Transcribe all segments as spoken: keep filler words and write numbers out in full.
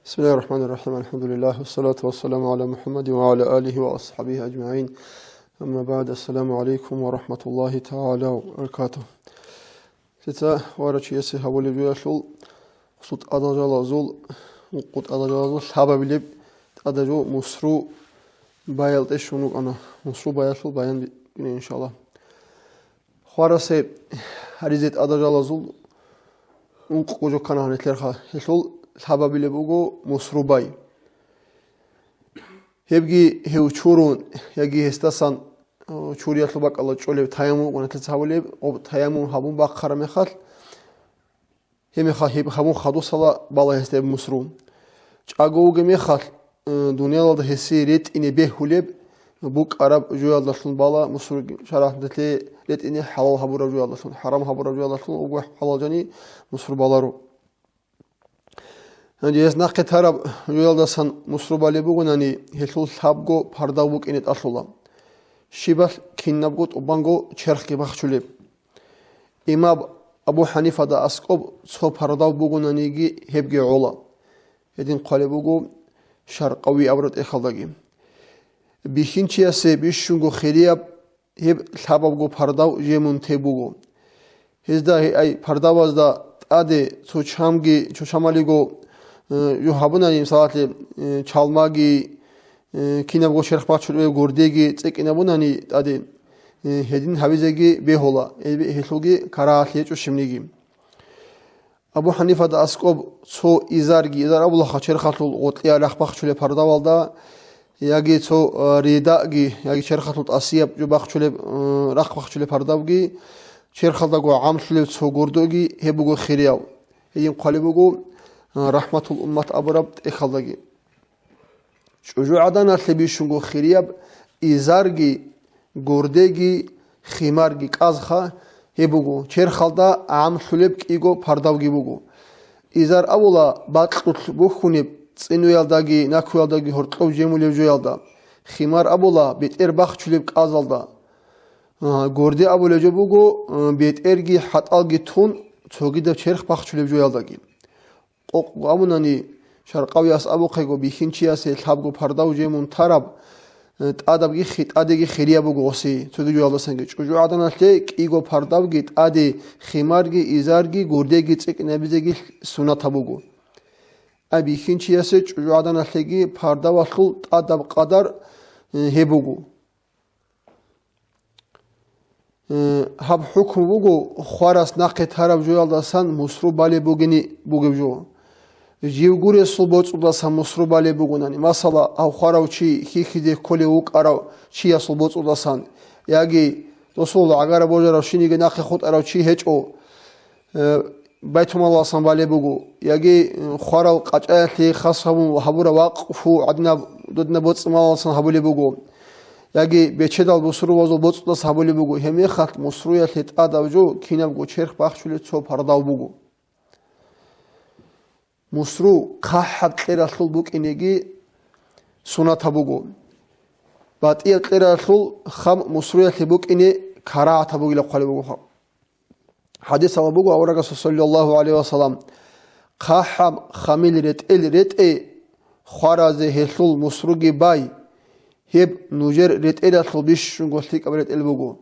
بسم الله الرحمن الرحيم. الحمد لله والصلاة والسلام على محمد وعلى آله وأصحابه أجمعين. أما بعد. السلام عليكم ورحمة الله تعالى وبركاته. Лъица вара чиясе гьабулеб жоялъул, хъсу тӀадал жалазул, ункъу тӀадал жалазул лъабабилеб тӀадаб жо мусру баял тӀе щун вукӀана. Мусру баялъул баян бикьине, иншалла. Хварасе гьаризе тӀадал жалазул ункъго жо ккана гьанилъерха. Гьелъул лъабабилеб буго мусру бай. Гьебги гьев чурун, яги гьесдасан, о, чуриялъул бакӀалда чӀолеб таяммум вукӀана лъица гьабулеб, гъоб таяммум гьабун бахъараб мехалъ, гьеб мехалъ гьеб гьабун хадусала бала гьесда гьеб мусру. ЧӀаго вугеб мехалъ, э, дуниялалда гьесие ретӀине бегьулеб букӀараб жоялдалъун бала мусруги, шаргӀалъ ретӀине хӀалал гьабураб жоялдалъун, хӀарам гьабураб жоялдалъун вуго хӀалал жани мусру баларо. Гьанже гьес нахъе тараб жоялдасан мусру балеб бугонани, гьелъул лъабго пардав букӀине тӀалъула. Щибалъ кинабго тӀубанго черхги бахчулеб. Имам Абу Ханифада аскӀоб цо пардав бугонаниги гьебги гӀола. Гьедин хъвалеб буго Шаркъави абураб тӀехьалдаги. Бихьинчиясе бищунго хирияб гьеб лъабабго пардав жемун теб буго. Гьезда гьей пардавазда тӀаде цо чамги, цо чамалиго, э, жо гьабунани, мисалалъе, э, чалмаги, э, кинабго черх бахчулеб гурдеги цӀикӀкӀинабунани тӀаде, э, гьедин гьабизеги бегьула, гьеб-, гьелъулги карагьалъи гьечӀо щибниги. Абу Ханифада аскӀоб цо изарги, изар абулаха черхалъул гъоркьияб рахъ бахчулеб пардавалда, яги цо, э, ридаъги, яги черхалъул тӀасияб жо бахчулеб, э, рахъ бахчулеб пардавги, черхалдаго гӀамлъулеб цо гурдоги гьеб буго хирияв. Гьедин хъвалеб буго, э, Рахматул Уммат абураб тӀехьалдаги. ЧӀужугӀаданалъе бищунго хирияб изарги, гурдеги, химарги кӀазха, гьеб буго черхалда гӀамлъулеб кӀиго пардавги буго. Изар абула бакьулъ бухьунеб цӀинуялдаги накуялдаги гьоркьоб жемулеб жоялда. Химар абула бетӀер бахчулеб кӀазалда. А, гурде абулеб жо буго, а, бетӀерги хӀатӀалги тун, цогидаб черх бахчулеб жоялдаги. Къокъго абунани, Шаркъавияс абухъего, бихьинчиясе лъабго пардав жемун тараб, э, тӀадабги хи-, тӀадеги хирияб буго гъосие, цоги жоялдасанги. ЧӀужугӀаданалъе кӀиго пардавги тӀаде химарги, изарги, гурдеги цӀикӀкӀинабизеги суннатаб буго. А бихьинчиясе чӀужугӀаданалъеги пардавалъул тӀадаб къадар, э, гьеб буго. Э, гьаб хӀукму буго хварас нахъе тараб жоялдасан мусру балеб бугени бугеб жо. Жив гуресул боцӀудасан мусру балеб бугонани, масала, гьав хварав чи хьихьизе кколев вукӀарав чиясул боцӀудасан, яги досул гӀагараб божарав щиниги нахъе хутӀарав чи гьечӀо, э, байтумалаласан балеб буго, яги, э, хварал къачӀаялъе хас гьабун гьабураб вакъфу гӀадинаб додинаб боцӀи-малаласан гьабулеб буго, яги бечедал бусурбабазул боцӀудас гьабулеб буго, гьеб мехалъ мусруялъе тӀадаб жо кинабго черх бахчулеб цо пардав буго. Мусру хъахӀаб кьералъул букӀинеги сунатаб буго. БатӀияб кьералъул хам мусруялъе букӀине карагьатаб бугилан хъвалеб буго. ХӀадисалда буго аварагасул саллаллагьу гӀалайгьи вассалам: «ХъахӀаб хамил ретӀел ретӀе, хваразе гьелъул мусруги бай, гьеб нужер ретӀелалъул бищунго лъикӀаб ретӀел буго».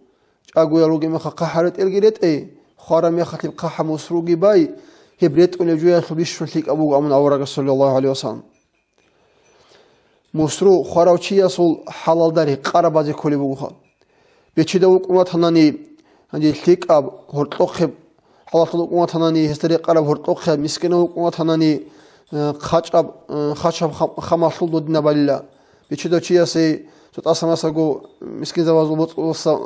ЧӀагоял ругеб мехалъ хъахӀаб ретӀелги ретӀе, хвараб мехалъ гьеб хъахӀаб мусруги бай, гьеб ретӀунеб жоялъул бищун лъикӀаб буго, амун аварагас саллаллагьу гӀалайгьи вассалам. Мусру хварав чиясул хӀалалда рекъарабазе кколеб бугоха. Бечедав вукӀун ватанани, гьанже лъикӀаб, гьоркьохъеб хӀалалъул вукӀун ватанани, гьесда рекъараб гьоркьохъеб мискинав вукӀун ватанани, э, хъачӀаб, э, хъачаб хам-, хамалъул додинаб балила. Бечедав чиясе цо тӀаса-масаго мискинзабазул боцӀуласа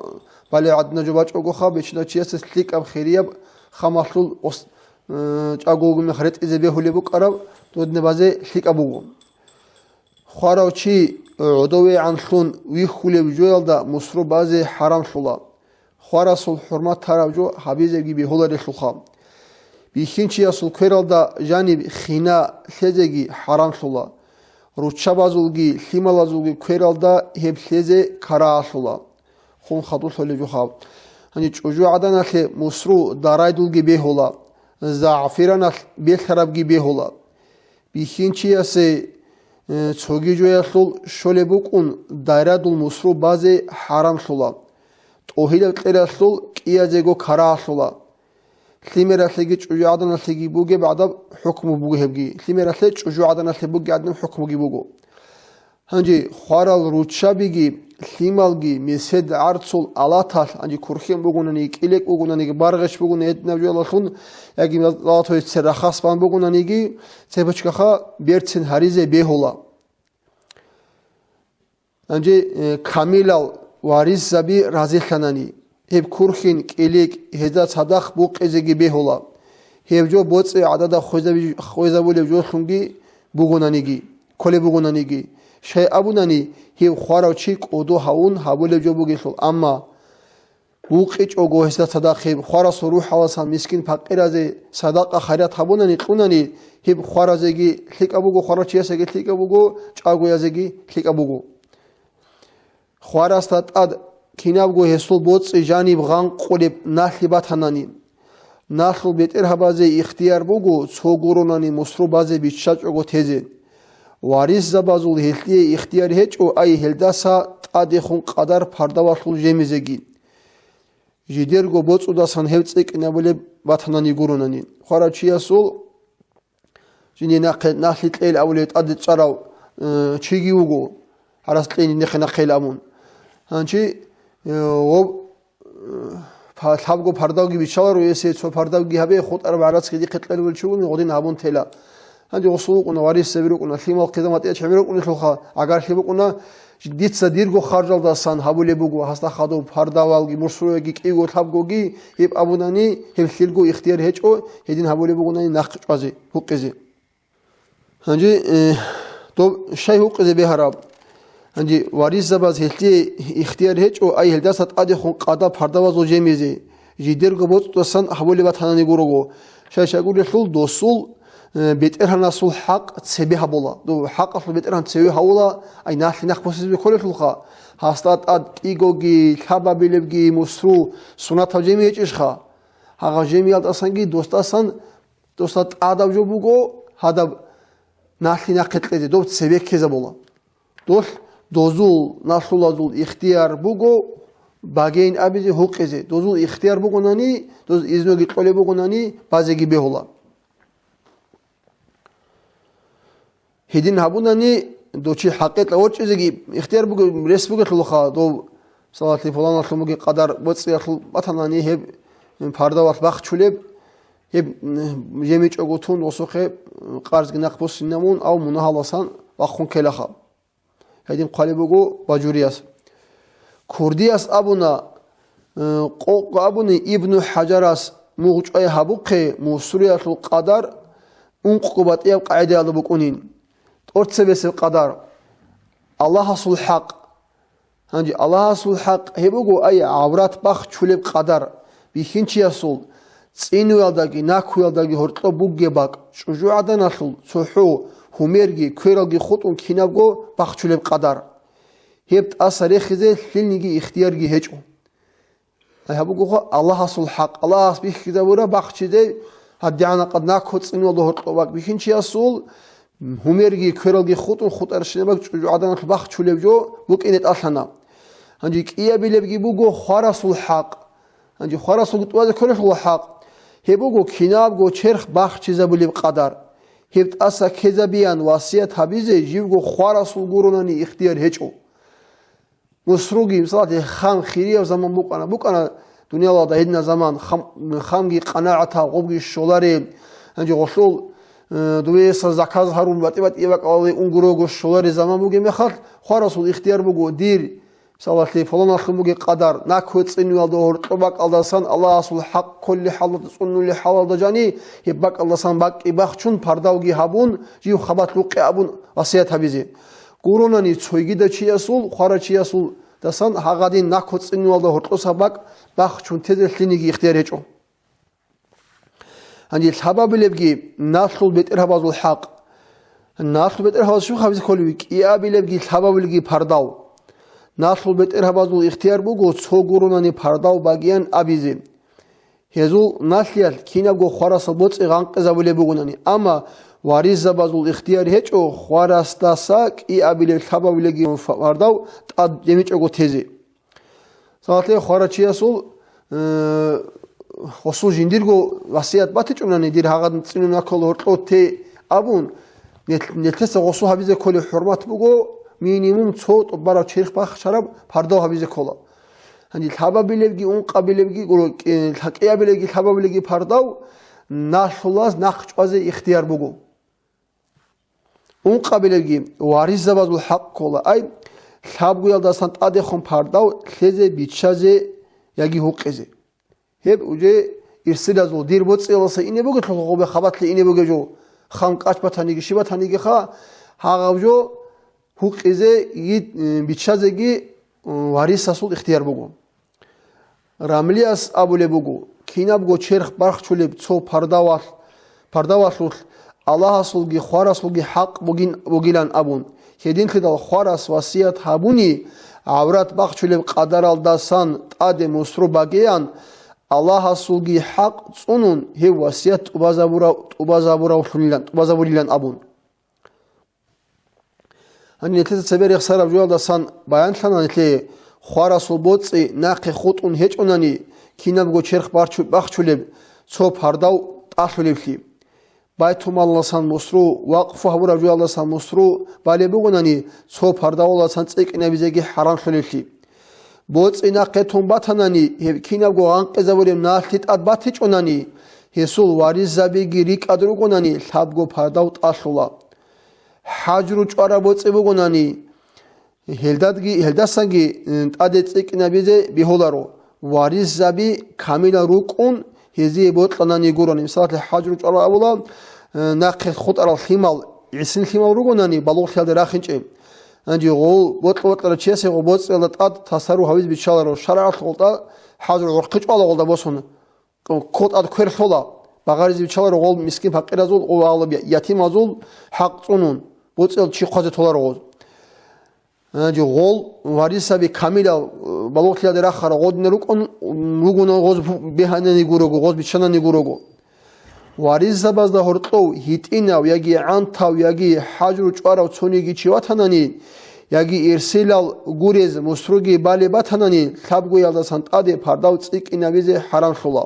балигӀ гӀадинаб жо бачӀогоха, бечедав чиясе лъикӀаб хирияб хамалъул ос-, э, чӀаго вугеб мехалъ ретӀизе бегьулеб букӀараб додинабазе лъикӀаб буго. Хварав чи гӀодовегӀанлъун вихьулеб жоялда мусру базе хӀарамлъула, хварасул хӀурмат тараб жо гьабизеги бегьуларелъулха. Бихьинчиясул квералда жаниб хина лъезеги хӀарамлъула, руччабазулги лъималазулги квералда гьеб лъезе карагьалъула. Хун хадур лъолеб жо гьаб. Гьаниб чӀужугӀаданалъе мусру дарайдулги бегьула, загӀфираналъ белъарабги бегьула. Бихьинчиясе, э, цоги жоялъул щолеб букӀун, дайрадул мусру базе хӀарамлъула, тӀогьилаб кьералъул кӀиязего карагьалъула. Лъимералъеги чӀужугӀаданалъеги бугеб гӀадаб хӀукму буго гьебги. Лъимералъе чӀужугӀаданалъе бугеб гӀадаб хӀукмуги буго. Гьанже хварал руччабиги, лъималги, месед гӀарцул алаталъ, гьанже курхин бугонаниги, кӀилек бугонаниги, баргъеч бугонаниги, гьединаб жоялъун, яги лалатозе церахъас бан бугонаниги, цепочкаха берцин гьаризе бегьула. Гьанже, э, камилал варисзаби разилъанани, гьеб курхин, кӀилек гьезда цадахъ букъизеги бегьула, гьеб жо боцӀи гӀадада хвезаби-, хвезабулеб жолъунги бугонаниги, кколеб бугонаниги. Щай абунани, гьев хварав чи кӀодо гьавун гьабулеб жо бугелъул, амма букъичӀого гьесда цадахъ гьеб хварасул рухӀаласан мискин-пакъиразе садакъа-хайрат гьабунани кьунани, гьеб хваразеги лъикӀаб буго, хварав чиясеги лъикӀаб буго, чӀагоязеги лъикӀаб буго. Хварасда тӀад кинабго гьесул боцӀи жаниб гъанкъулеб налъи батанани, налъул бетӀергьабазе ихтияр буго цо гуронани мусру базе биччачӀого тезе. Варисзабазул гьелъие ихтияр гьечӀо, ай гьелдаса тӀадехун къадар пардавалъул жемизеги. Жидерго боцӀудасан гьев цӀикӀкӀинабулеб батанани гуронани. Хварав чиясул жиндие нахъе налъи кьейил абулев тӀаде чӀарав, э, чиги вуго, гьарас кьейин нехъе нахъейил абун. Гьанчи, э, гъоб, э, па-, лъабго пардавги биччаларо, эсе цо пардавги гьабе, хутӀараб гӀарацги дихъе кьелбул чи вугин, гъодин гьабун тела. Гьанже гъосул вукӀуна, варисзаби рукӀуна, лъимал хъизамат гьечӀеб рукӀунелъулха, гӀагарлъи букӀуна, дица дирго харжалдасан гьабулеб буго, гьасда хадуб пардавалги, мусруяги, кӀиго лъабгоги, гьеб абунани, гьеб лъилго ихтияр гьечӀо, гьедин гьабулеб бугонани нахъ чӀвазе, гьукъизе. Гьанже, э, доб щай гьукъизе бегьараб? Гьанже варисзабаз гьелъие ихтияр гьечӀо, ай гьелдаса тӀадехун къада пардавазул жемизе, жидерго боцӀудасан гьабулеб батанани гурого. Щай-щай гурелъул досул, э, бетӀергьанасул хӀакъ цебе гьабула. Дов хӀакъалъул бетӀергьан цеве гьавула, ай налъи нахъ босизе кколелъулха, гьасда тӀад кӀигоги, лъабабилебги мусру сунатаб жеми гьечӀищха? Гьагъаб жемиялдасанги досдасан, досда тӀадаб жо буго, гьадаб налъи нахъе кьезе, доб цебе ккезабула. Долъ дозул, налъулазул ихтияр буго багейин абизе, гьукъизе. Дозул ихтияр бугонани, доз изноги кьолеб бугонани, базеги бегьула. Гьедин гьабунани, дов чи хӀакъикъа ворчӀизеги ихтияр буго, рес бугелъулха, дов, мисалалъе, пуланалъун бугеб къадар боцӀиялъул батанани гьеб пардавалъ бахчулеб, гьеб жемичӀого тун досухъе къарзги нахъ буссинабун ав мунагьаласан вахъун ккелаха. Гьедин хъвалеб буго бажурияс. Курдияс абуна, э, къо-, къо абуни Ибну ХӀажарас мугъчӀвай гьабухъе мусруялъул къадар ункъго батӀияб къагӀидаялда букӀунин. ТӀоцебесеб къадар. Аллагьасул хӀакъ. Гьанже Аллагьасул хӀакъ гьеб буго, ай, гӀаврат бахчулеб къадар, бихьинчиясул цӀинуялдаги накуялдаги гьоркьоб бугеб бакӀ, чӀужугӀаданалъул цохӀо, гьумерги, квералги хутӀун кинабго бахчулеб къадар. Гьеб тӀаса рехизе лъилниги ихтиярги гьечӀо. Ай, гьаб бугоха Аллагьасул хӀакъ, Аллагьас бихьизабура бахчизе, гьадигӀанаб къад нако цӀинуялда гьоркьоб бакӀ бихьинчиясул, гьумерги квералги хутӀун хутӀарщинаб бакӀ чӀужугӀаданалъ бахчулеб жо букӀине тӀалъана. Гьанже кӀиабилебги буго хварасул хӀакъ. Гьанже хварасулги тӀубазе кколелъула хӀакъ. Гьеб буго кинабго черх бахчизабулеб къадар. Гьеб тӀаса ккезабеян васият гьабизе живго хварасул гуронани ихтияр гьечӀо. Мусруги, мисалалъе, хам хирияб заман букӀана. БукӀана дуниялалда гьединаб заман, хам-, хамги къанагӀатаб, гъобги щоларел. Гьанже гъолъул, э, дуеса заказ гьарун, батӀи-батӀи бакӀалде унгурого щоларел заман бугеб мехалъ, хварасул ихтияр буго дир, мисалалъе, пуланалъун бугеб къадар, нако цӀинуялда гьоркьоб бакӀалдасан Аллагьасул хӀакъ кколеб хӀалалда, цӀунулеб хӀалалда жани, гьеб бакӀалдасан бакӀги бахчун, пардавги гьабун, жив хабалъ вукъе абун васият гьабизе. Гуронани цойгида чиясул, хварав чиясулдасан гьагъадин нако цӀинуялда гьоркьоса бакӀ бахчун тезе лъиниги ихтияр гьечӀо. Гьанже лъабабилебги налъул бетӀергьабазул хӀакъ. Налъул бетӀергьабаз щиб гьабизе кколев? КӀиабилебги лъабабилебги пардав. Налъул бетӀергьабазул ихтияр буго цо гуронани пардав багиян абизе. Гьезул налъиялъ кинабго хварасул боцӀи гъанкъизабулеб бугонани, амма Варисзабазул ихтияр гьечӀо хварасдаса кӀиабилеб лъабабилеги пардав тӀад гьечӀого тезе. Салатлъе хварачиясул, э, гъосул жиндирго васият батичӀунани, дир гьагъад цӀинун ваккула гьоркьов те абун, нел-, нелъеца гъосул гьабизе кколеб хӀурмат буго, минимум цо тӀубараб черх бахчараб пардав гьабизе ккола. Гьанже лъабабилебги, ункъабилебги, гуро, кӀи-, кӀиабилебги, лъабабилебги пардав налъулаз нахъ чӀвазе ихтияр буго. Ункъабилебги варисзабазул хӀакъ ккола, ай, лъабгоялдасан тӀадехун пардав лъезе, биччазе яги гьукъизе. Гьеб уже ирсилазул дир боцӀиялдаса ине бугелъул гъобе хабалъе ине бугеб жо, хам кӀач батаниги, щиб батанигиха, гьагъаб жо гьукъизе, йит-, биччазеги варисасул ихтияр буго. Рамлияс абулеб буго, кинабго черх бахчулеб цо пардавалъ-, пардавалъулъ Аллагьасулги хварасулги хӀакъ бугин-, бугилан абун. Гьединлъидал хварас васият гьабуни, гӀаврат бахчулеб къадаралдасан тӀаде мусру багеян, Аллагьасулги хӀакъ цӀунун, гьев васият тӀубазабурав-, тӀубазабуравлъунилан, тӀубазабурилан абун. Гьанже нилъеца цебе рехсараб жоялдасан баянлъана нилъее хварасул боцӀи нахъе хутӀун гьечӀунани, кинабго черх барчу-, бахчулеб цо пардав тӀалъулеблъи. Байтумалалдасан мусру, вакъфу гьабураб жоялдасан мусру балеб бугонани, цо пардавалдасан цӀикӀкӀинабизеги хӀарамлъулеблъи. БоцӀи нахъе тун батанани, гьеб кинабго гъанкъизабуреб налъи тӀад батичӀунани, гьесул варисзабиги рикӀкӀад ругонани, лъабго пардав тӀалъула. ХӀажру чӀвараб боцӀи бугонани, гьелдадги-, гьелдасанги, м, тӀаде цӀикӀкӀинабизе бегьуларо, варисзаби камилал рукӀун гьезие бокьанани гурони. Мисалалъе, хӀажру чӀвараб абула, э, нахъе хутӀарал лъимал, гӀисин лъимал ругонани, балугълъиялде рахинчӀеб. Гьанже гъов бокьа-бокьарав чиясе гъов боцӀиялда тӀад тасарру гьавизе биччаларо, шаргӀалъ гъолда хӀажру гӀурхъи чӀвала гъолда босун. Кко тӀад квер лъола, багъаризе биччаларо гъол мискин-пакъиразул, гъов гьалаб я-, ятимазул хӀакъ цӀунун, боцӀиял чи хъвазе толаро гъоз. Гьанже гъол варисаби камилал, э, балугълъиялде рахарал гъодин рукӀун, м, ругуна гъоз бу-, бегьанани гурого, гъоз биччанани гурого. Варисзабазда гьоркьов гьитӀинав яги гӀантав яги хӀажру чӀварав цониги чи ватанани, яги ирсилал гурез мусруги балеб батанани, лъабгоялдасан тӀаде пардав цӀикӀкӀинабизе хӀарамлъула.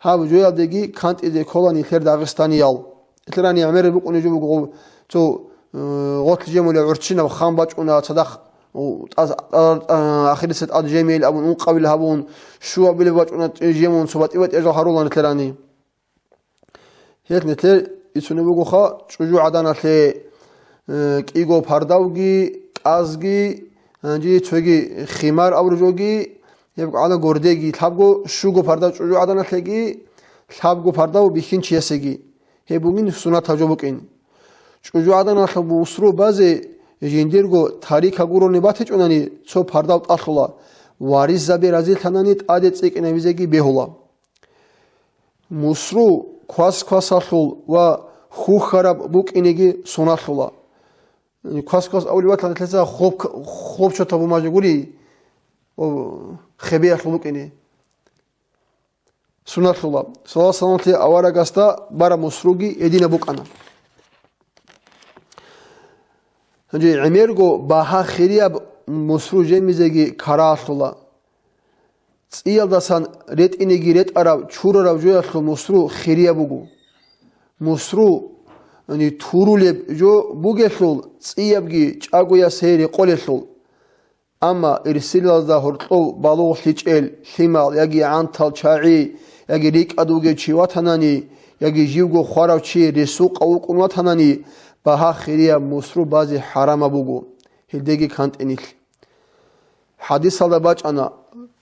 Гьаб жоялдеги кантӀизе ккола нилъер дагъистаниял. Нилъерани гӀемераб букӀунеб жо буго, цо, э, гъотлъи жемулев гӀурччинаб хам бачӀуна, цадахъ, у, тӀаз-, а, а, ахирисеб тӀад жемейил абун, ункъабил гьабун, щуабилеб бачӀуна, жемун, цо батӀи-батӀиял жал гьарула нилъерани. Гьелъ нилъер ицунеб бугоха, чӀужугӀаданалъе, э, кӀиго пардавги, кӀазги, гьанже цоги химар абураб жоги, гьеб гӀала гордеги, лъабго щуго пардав чӀужугӀаданалъеги, лъабго пардав бихьинчиясеги. Гьеб бугин суннатаб жо букӀин. ЧӀужугӀаданалъул мусру базе жиндирго тарика гурони батичӀунани цо пардав тӀалъула, варисзаби разилъанани тӀаде цӀикӀкӀинабизеги бегьула. Мусру квас-квасалъул ва хьухьараб букӀинеги суналъула. Квас-квас абулеб батани, лъеца хлоп-, хлопчатаб бумажа гури, о, хебеялъул букӀине. Суналъула. Саллаллагьу гӀалайгьи ва салламлъи аварагасда бараб мусруги гьединаб букӀана. Гьанже гӀемерго багьа хирияб мусру жемизеги карагьалъула. ЦӀиялдасан ретӀинеги ретӀараб чурараб жоялъул мусру хирияб буго. Мусру, яни турулеб жо бугелъул, цӀиябги чӀагоясе рекъолелъул. Амма ирсилалда гьоркьов балугълъичӀел лъимал яги гӀантал чагӀи, яги рикӀкӀад вугев чи ватанани, яги живго хварав чи ресукъав вукӀун ватанани, багьа хирияб мусру базе хӀарамаб буго, гьелдеги кантӀе нилъ. ХӀадисалда бачӀана: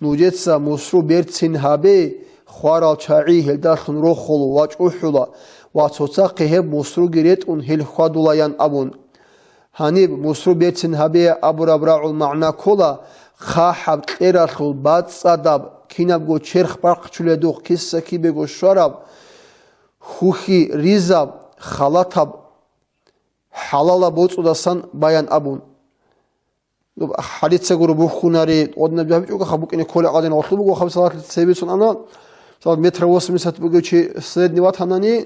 нужеца мусру берцин гьабе, хварал чагӀи гьелдалъун рохула ва чӀухӀула, ва цоцахъе гьеб мусруги ретӀун гьел хьвадула, ян абун. Гьаниб мусру берцин гьабе абураб рагӀул магӀна ккола: хъахӀаб кьералъул бацӀцӀадаб, кинабго черх бахчуледухъ киса-кибего щвараб, хьухьи ризаб, халатаб, хӀалалаб боцӀудасан баян абун. Нуб хӀалица гуро бухьунари, гъодинаб жо гьабичӀого хаб букӀине кколеб гӀадин гъорлъ буго, хаб салат цебе цун ана, салат метр восемьдесят бугев чи средний ватанани,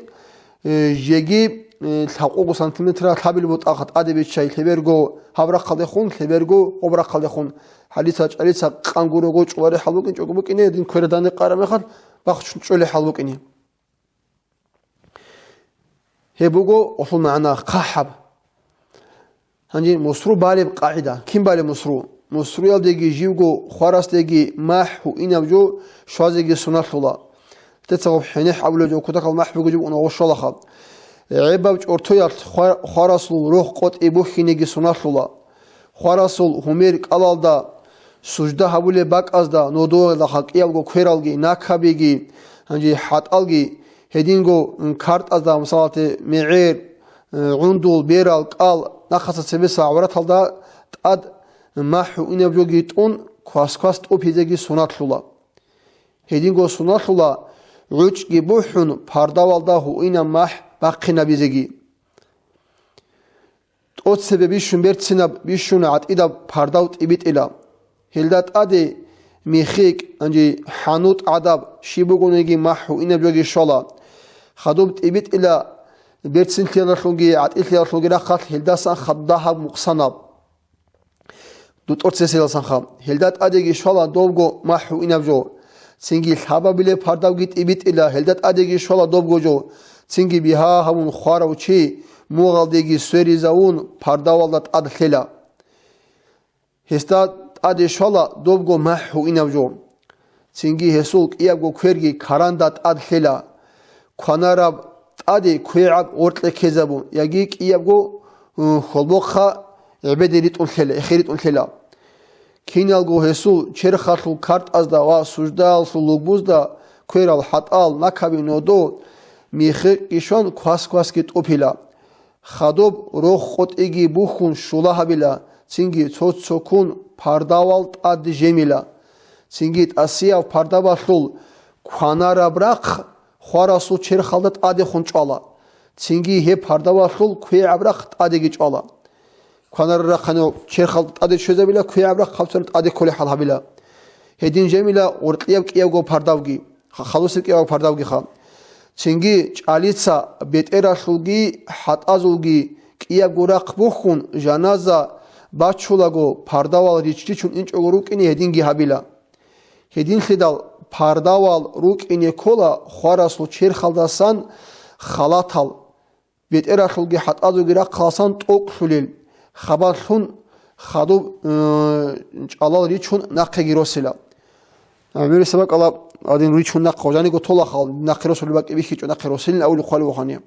Э, жеги, э, лъабкъого сантиметр лъабил бутӀа тӀаде биччай, лъеберго гьаб рахъалдехун, лъеберго гъоб рахъалдехун. Гьалица чӀалица къан гурого чӀоларехӀал букӀинчӀого букӀине, дин квердани къараб мехалъ бахчун чӀолехӀал букӀине. Гьеб буго гъолъул магӀна, хъахӀаб. Гьанже мусру балеб къагӀида. Кин балеб мусру? Мусруялдеги живго хварасдеги махӀ гьуинаб жо щвазеги суналъула. Лъецагъаб хӀенехӀ абулеб жо кутакал махӀ бугеб жо унагъошалаха. ГӀебаб чӀортоялъ хва-, хварасул рохъ къотӀи бухьинеги суналъула. Хварасул гьумер кӀалалда, сужда гьабулеб бакӀазда, нодоялда халкъиялго квералги, накабиги, гьанже хӀатӀалги, гьединго картӀазда, мисалалъе, мегӀер, гӀундул, берал, кӀал, нахъаса цебеса гӀавраталда тӀад махӀ гьуинаб жоги тӀун, квас-квас тӀуб гьезеги сунатлъула. Гьединго сунатлъула гӀучӀги бухӀун, пардавалда гьуинаб махӀ бахъинабизеги. ТӀоцебе бищун берцинаб, бищун гӀатӀидаб пардав тӀибитӀила. Гьелда тӀаде михикь, гьанже хӀанутӀ гӀадаб, щиб бугониги махӀ гьуинаб жоги щола. Хадуб тӀибитӀила берцинлъиялдалъунги гӀатӀилъиялдалъунги рахъалъ гьелдасан хадуб дагьаб мукъсанаб. ДутӀор цесилалсанха. Гьелда тӀадеги щвала добго махӀ гьуинаб жо. Цинги лъабабилеб пардавги тӀибитӀила, гьелда тӀадеги щвала добго жо. Цинги бигьа гьавун хварав чи мугъалдеги сверизавун пардавалда тӀад лъела. Гьесда тӀаде щвала добго махӀ гьуинаб жо. Цинги гьесул кӀиябго кверги каранда тӀад лъела, кванараб тӀаде квегӀаб гъоркье ккезабун, яги кӀиябго, м, хьолбохъа гӀебеде ритӀун лъела, эхе ритӀун лъела. Киналго гьесул черхалъул картӀазда ва суждаялъул лугбузда кверал хӀатӀал накаби нодо михикьги щван квас-квасги тӀупила. Хадуб рохъ къотӀиги бухьун щула гьабила, цинги цо-цоккун пардавал тӀад жемила. Цинги тӀасияв пардавалъул кванараб рахъ хварасул черхалда тӀадехун чӀвала, цинги гьеб пардавалъул квегӀаб рахъ тӀадеги чӀвала. Кванараб рахъанив черхалда тӀаде чӀезабила, квегӀаб рахъ гьабцӀун тӀаде кколей хӀал гьабила. Гьедин жемила гъоркьияб кӀиябго пардавги. Ха-, халусеб кӀиябго пардавгиха. Цинги чӀалица бетӀералъулги хӀатӀазулги кӀиябго рахъ бухьун, жаназа бачулаго пардавал рич-ричун инчӀого рукӀине гьединги гьабила. Гьединлъидал пардавал рукӀине ккола хварасул черхалдасан халатал. БетӀералъулги хӀатӀазулги рахъаласан тӀокӀлъулел, хабалъун хадуб, э, чӀалал ричун нахъеги росила. ГӀемерисеб бакӀала гьадин ричун нахъ, жаниго толахъал нахъе росулеб бакӀи бихьичӀо, нахъе росилин авулеб хъвалеб вахъани.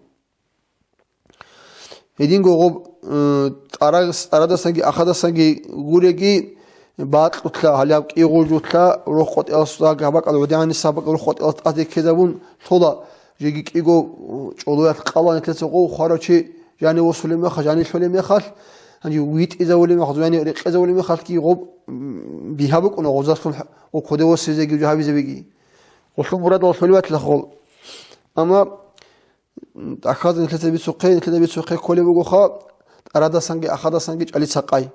Гьединго гъоб, э, тӀара-, тӀарадасанги ахадасанги гуреги, бакьулъа, гьалаб кӀигъужулъа, рохъ къотӀиялсаги гьабакӀал гӀодегӀанни сабакӀ рохъ къотӀиялда тӀаде ккезабун лъола. Жеги кӀиго чӀолоялъ къала нилъеца гъов хварав чи жанив восулеб мехалъ, жанив лъолеб мехалъ, гьанже витӀизавулеб мехалъ, жанив рекъезавулеб мехалъги гъоб, м, бигьа букӀуна гъозалъун гъо кодев восизеги жо гьабизабиги. Гъолъул мурадал лъолеб батилахъул. Амма, м, тӀахьазда нилъеца бицухъе, нилъеда бицухъе кколеб бугоха, тӀарадасанги ахадасанги чӀалица къай.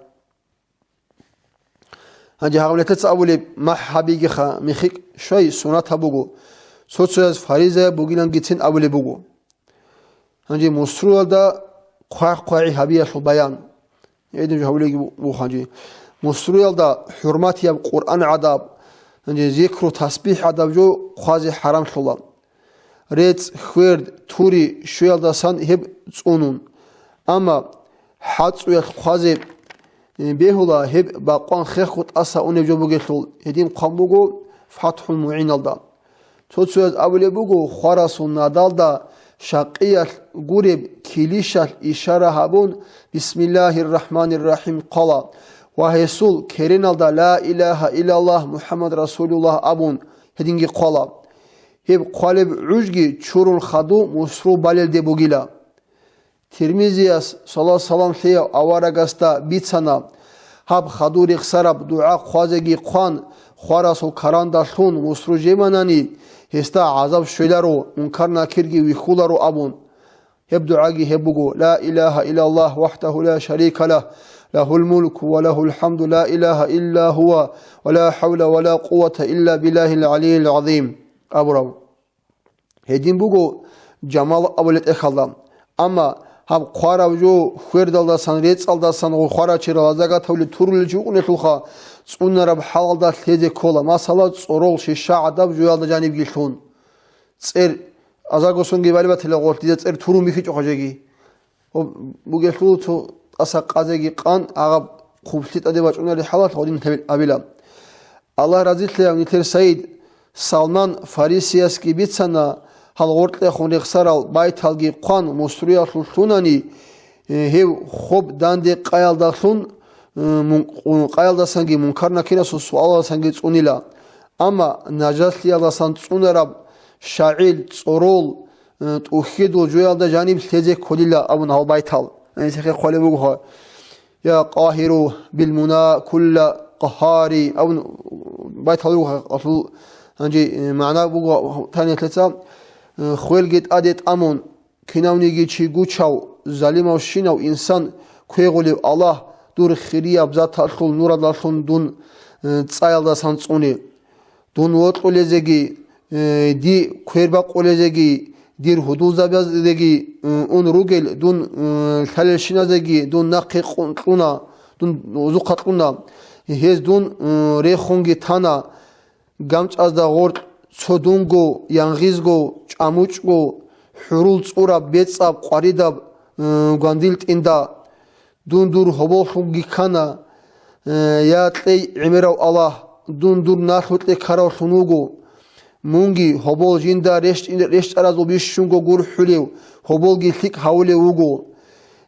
Гьанже гьагъаб нилъеца абулеб махӀ гьабигиха, михикь щвай сунат гьабуго, цо-цояз фаризаяб бугилангицин абулеб буго. Гьанже мусруялда хъвай-хъвагӀи гьабиялъул баян. Гьедин жо гьабулеги бу-, буго гьанже. Мусруялда хӀурматияб Къуръан гӀадаб, гьанже зикру-тасбихӀ гӀадаб жо хъвазе хӀарамлъула. РецӀ, хверд, тури щуялдасан гьеб цӀунун. Амма хӀацӀуялъ хъвазе, э, бегьула гьеб бакъван хехго тӀаса унеб жо бугелъул, гьедин хъван буго ФатхӀул МугӀиналда. Цо-цояз абулеб буго, хварасул надалда шакъиялъ гуреб килищалъ ишара гьабун, Бисмиллагьир рахӀманир рахӀим хъвала ва гьесул кереналда Ла илагьа иллаллагь МухӀаммад расулуллагь абун, гьединги хъвала. Гьеб хъвалеб гӀужги чурун хаду мусру балелде бугила. Тирмизияс, салат-салам лъеяв аварагасда, бицана, гьаб хаду рехсараб дугӀа хъвазеги хъван, хварасул карандалъун мусру жеманани, гьесда гӀазаб щвеларо, мункар-накирги вихьуларо абун. Гьеб дугӀаги гьеб буго: Ла илагьа иллаллагь вахӀдагьу ла шарика лагь, лагьул мулку ва лагьул хӀамду, ла илагьа илла гьува, ва ла хӀавла ва ла къуввата илла биллагьил гӀалийил гӀазим, абураб. Гьедин буго жамал абулеб тӀехьалда. Амма гьаб хъварав жо хьвердалдасан, рецӀалдасан гъо хварачерал гьазда гатавулеб турулел чи вукӀунелъулха, цӀунараб хӀалалда лъезе ккола, масала, цӀорол шиша гӀадаб жоялда жанибги лъун. ЦӀер, азарго сонги балеб батила гъорлъ, дида цӀер турун бихьичӀо хъажеги. Гьоб бугелъул цо тӀаса къазеги къан, гьагъаб хъублъи тӀаде бачӀунарел хӀалалъ гъодин гьеб абила. Аллагь разилъаяв нилъер Саид Салман Фарисиясги бицана, гьал гъоркьехун рехсарал байталги хъван, мусруялъул лъунани, э, гьев хоб данде къаялдалъун, э, мун-, къу-, къаялдасанги Мункар-Накирасул суалалдасанги цӀунила. Амма нажаслъиялдасан цӀунараб шагӀил, цӀорол, э, тӀухьидул жоялда жаниб лъезе кколила абун гьал байтал. Гьанисехъе хъвалеб буго, «Я къагьиру бил муна кулла къагьари», абун байтал руго гьалъул, гьанже, э, магӀна буго танилъеца, э, хвелги тӀаде тӀамун, кинавниги чи гучав, залимавщинав инсан квегъулев Аллагь, дур хирияб заталъул нурадалъун дун, э, цӀаялдасан цӀуне. Дун вокьулезеги, э, ди квербакъулезеги, дир гьудулзабазеги, э, ун ругел дун, э, лъалелщиназеги дун нахъе къун-, кьуна, дун узухъа кьуна. Гьез дун, э, рехунги тана, гамчӀазда гъоркь цо дунго, янгъизго, чӀамучӀго, хӀурул цӀураб, бецӀаб, къваридаб, э, гвандил тӀинда. Дун дур гьоболлъунги ккана, э, я кьей гӀемерав Аллагь, дун дур налъукье ккаравлъун вуго. Мунги гьобол жинда рещтӀ-, рещтӀаразул бищунго гурхӀулев, гьоболги лъикӀ гьавулев вуго.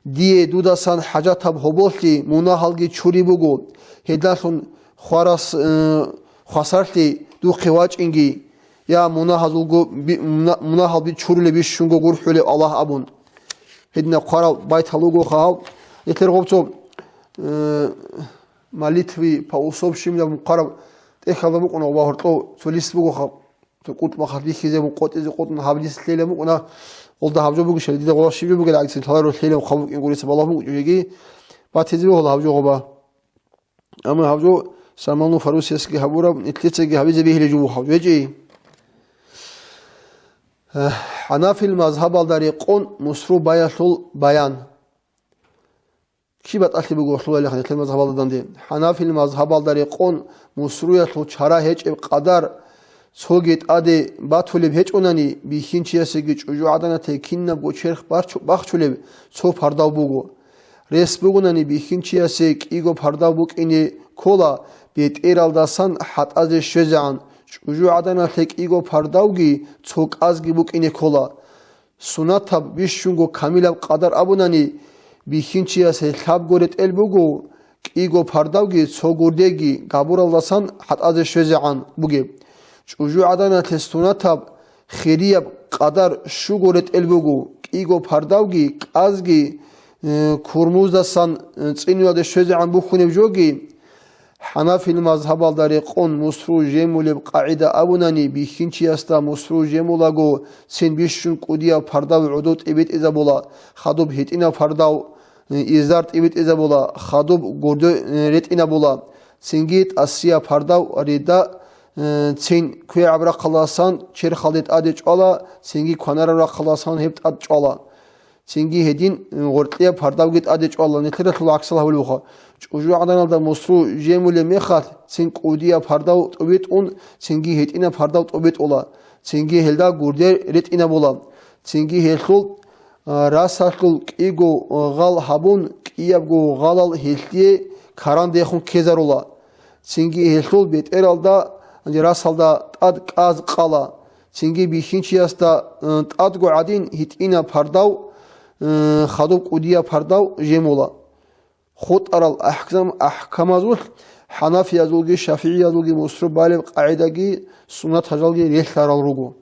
Дие дудасан хӀажатаб гьоболлъи мунагьалги чури буго, гьелдалъун хварас-, э, хвасарлъи духъе вачӀинги. Я мунагьазулго би-, муна-, мунагьал би-, чурулеб бищунго гурхӀулев Аллагь абун. Гьединаб хъвараб байтал руго гьав. Нилъер гъоб цо, э, «Молитвы по усопшим» абун хъвараб тӀехьалда букӀуна, ва гьоркьов цо лист буго гьав. Цо кӀутӀ махалъ бихьизе абун къотӀизе къотӀун гьаб лист лъелеб букӀуна, гъолда гьаб жо бугищали, дида гъолда щиб жо бугел гӀадин, лъаларо лъелеб хъван букӀин гурица балагьун букӀин жеги, батизе бугьала гьаб жо гъоба. Амма гьаб жо Салману Фарусиясги гьабураб, нилъецаги гьабизе бегьилеб жо буго гьаб жо гьечӀей. Э, ХӀанафил мазгьабалда рекъон мусру баялъул баян. Киб батӀалъи буго лъугьалихъ нилъер мазгьабалда данде? ХӀанафил мазгьабалда рекъон мусруялъул чара гьечӀеб къадар цоги тӀаде батулеб гьечӀонани, бихьинчиясеги чӀужугӀаданалъе кинабго черх барчу-, бахчулеб цо пардав буго. Рес бугонани, бихьинчиясе кӀиго пардав букӀине ккола, бетӀералдасан хӀатӀазе щвезегӀан, чӀужугӀаданалъе кӀиго пардавги цо кӀазги букӀине ккола. Сунатаб бищунго камилаб къадар абунани, бихьинчиясе лъабго ретӀел буго, кӀиго пардавги цо гурдеги габуралдасан хӀатӀазе щвезегӀан бугеб. ЧӀужугӀаданалъе сунатаб хирияб къадар щуго ретӀел буго, кӀиго пардавги, кӀазги, э, курмуздасан, э, цӀинуялде щвезегӀан бухьунеб жоги. ХӀанафил мазгьабалда рекъон мусру жемулеб къагӀида абунани, бихьинчиясда мусру жемулаго цин бищун кӀудияб пардав гӀодов тӀибитӀизабула, хадуб гьитӀинаб пардав, э, изар тӀибитӀизабула, хадуб гурдо, э, ретӀинабула, цинги тӀасияб пардав рида, э, цин квегӀаб рахъалдасан черхалде тӀаде чӀвала, цинги кванараб рахъалдасан гьеб тӀад чӀвала. Цинги гьедин, э, гъоркьияб пардавги тӀаде чӀвала, нилъералъул гӀаксал гьабулеб буха. ЧӀужугӀаданалда мусру жемулеб мехалъ, цин кӀудияб пардав тӀубитӀун, цинги гьитӀинаб пардав тӀубитӀула, цинги гьелда гурде ретӀинабула, цинги гьелъул, э, расалъул кӀиго, э, гъал гьабун, кӀиябго гъалал гьелъие карандехун ккезарула. Цинги гьелъул бетӀералда расалда тӀад кӀаз къала. Цинги бихьинчиясда, э, тӀадго гӀадин гьитӀинаб пардав, э, хадуб кӀудияб пардав жемула. ХутӀарал ахкам-, ахкамазулъ хӀанафиязулги шафигӀиязулги мусру балеб къагӀидаги суннат гьажалги релълъарал руго.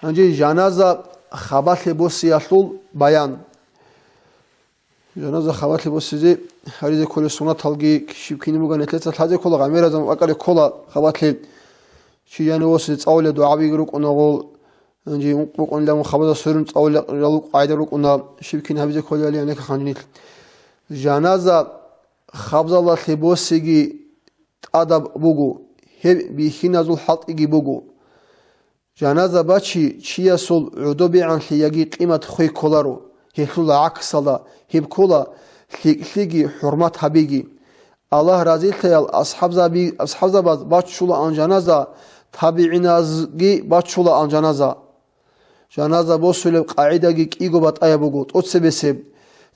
Гьанже жаназа хабалъе босиялъул баян. Жаназа хабалъе босизе гьаризе кколел суннаталги щиб кин буган нилъеца лъазе ккола, гӀемеразан акӀалде ккола хабалъе. Чи жанив босизе цӀалулел дугӀабиги рукӀуна гъол, гьанже ункъ букӀунилан хабазда сверун цӀалулел къагӀида рукӀуна, щиб кин гьабизе кколел гьанже нилъ. Жаназа хабзалалъе босиги тӀадаб буго, гьеб бихьиназул хӀалтӀиги буго. Жаназа бачи чиясул гӀодобегӀанлъи яги къимат хвей кколаро, гьелъул гӀаксалда гьеб ккола лъикӀлъиги хӀурмат гьабиги. Аллагь разилъаял асхӀабзаби-, асхӀабзабаз баччулаан жаназа, табигӀиназги баччулаан жаназа. Жаназа босулеб къагӀидаги кӀиго батӀаяб буго, тӀоцебесеб.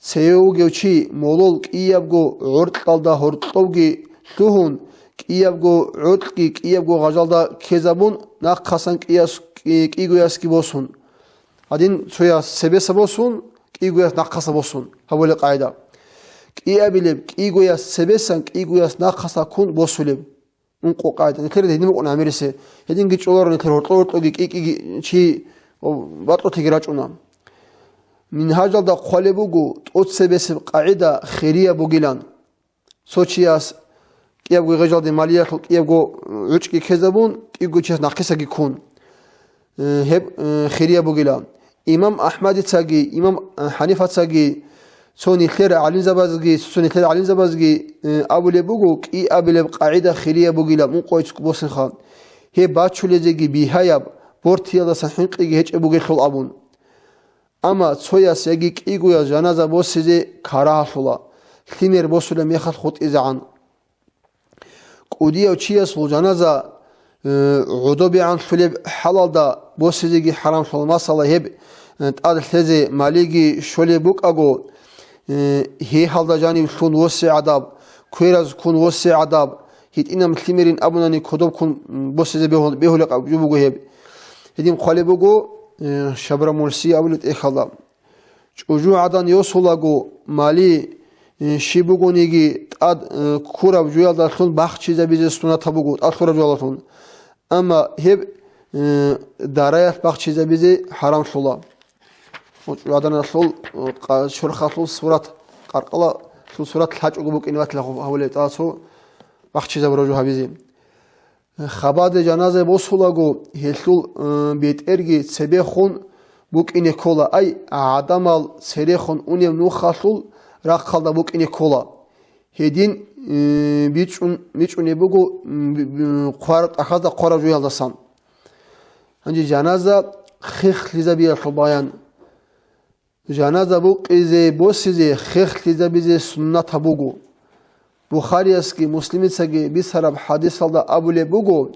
Цеве вугев чи молол кӀиябго гӀоркьалда гьоркьовги лъугьун, кӀиябго гӀоркьги кӀиябго гъажалда ккезабун, нахъасан кӀияс-, кӀи-, кӀигоясги босун. Гьадин цояс цебеса босун, кӀигояс нахъаса босун. Гьабулеб къагӀида. КӀиабилеб кӀигояс цебесан, кӀигояс нахъаса ккун босулеб. Ункъо къагӀида. Нилъер гьедин букӀун гӀемерисе. Гьединги чӀоларо нилъер гьоркьо-гьоркьоги кӀи-кӀиги чи бакьулъиги рачӀуна. Мингьажалда хъвалеб буго, тӀоцебесеб къагӀида хирияб бугилан. Цо чияс кӀиябго гъежалде малиялъул кӀиябго гӀучӀги ккезабун, кӀиго чияс нахъисаги ккун, э, гьеб, э, хирияб бугила. Имам АхӀмадицаги, имам, э, ХӀанифацаги, цо нилъер гӀалимзабазги, цо нилъер гӀалимзабазги, э, абулеб буго, кӀиабилеб къагӀида хирияб бугила, мункъойцӀ босинха. Гьеб бачулезеги бигьаяб, бортиялдасан хӀинкъиги гьечӀеб бугелъул абун. Амма цояс яги кӀигояс жаназа босизе карагьалъула, лъимер босулеб мехалъ хутӀизегӀан. КӀудияв чиясул жаназа, э, гӀодобегӀанлъулеб хӀалалда босизеги хӀарамлъула. Масала, гьеб, э, тӀад лъезе малиги щолеб букӀаго, э, гьегьалда жанив лъун восе гӀадаб, квераз ккун восе гӀадаб, гьитӀинаб лъимерин абунани кодоб ккун, м, босизе бегьул-, бегьулеб жо буго гьеб. Гьедин хъвалеб буго, э, Шабрамурси абулеб тӀехьалда. ЧӀужу гӀадан йосулаго мали, э, щиб бугониги тӀад, э, ккураб жуялдалъун бахчизабизе сунатаб буго, тӀад лъураб жуялдалъун. Амма гьеб, э, дараялъ бахчизабизе хӀарамлъула. ЧӀужу гӀаданалъул, э, къа-, чорхалъул сурат, къаркъалалъул сурат лъачӀого букӀине батила гьабулеб тӀад цо бахчизабураб жо гьабизе. Хабаде жаназа босулаго, гьелъул, э, бетӀерги цебехун букӀине ккола, ай, гӀадамал церехун унеб нухалъул рахъалда букӀине ккола. Гьедин, э, бичӀчӀун-, бичӀчӀунеб буго, м, би-, би-, хъвар-, тӀахьазда хъвараб жуялдасан. Гьанже жаназа хехлъизабиялъул баян. Жаназа букъизе босизе хехлъизабизе суннатаб буго. Бухариясги Муслимицаги бицараб хӀадисалда абулеб буго: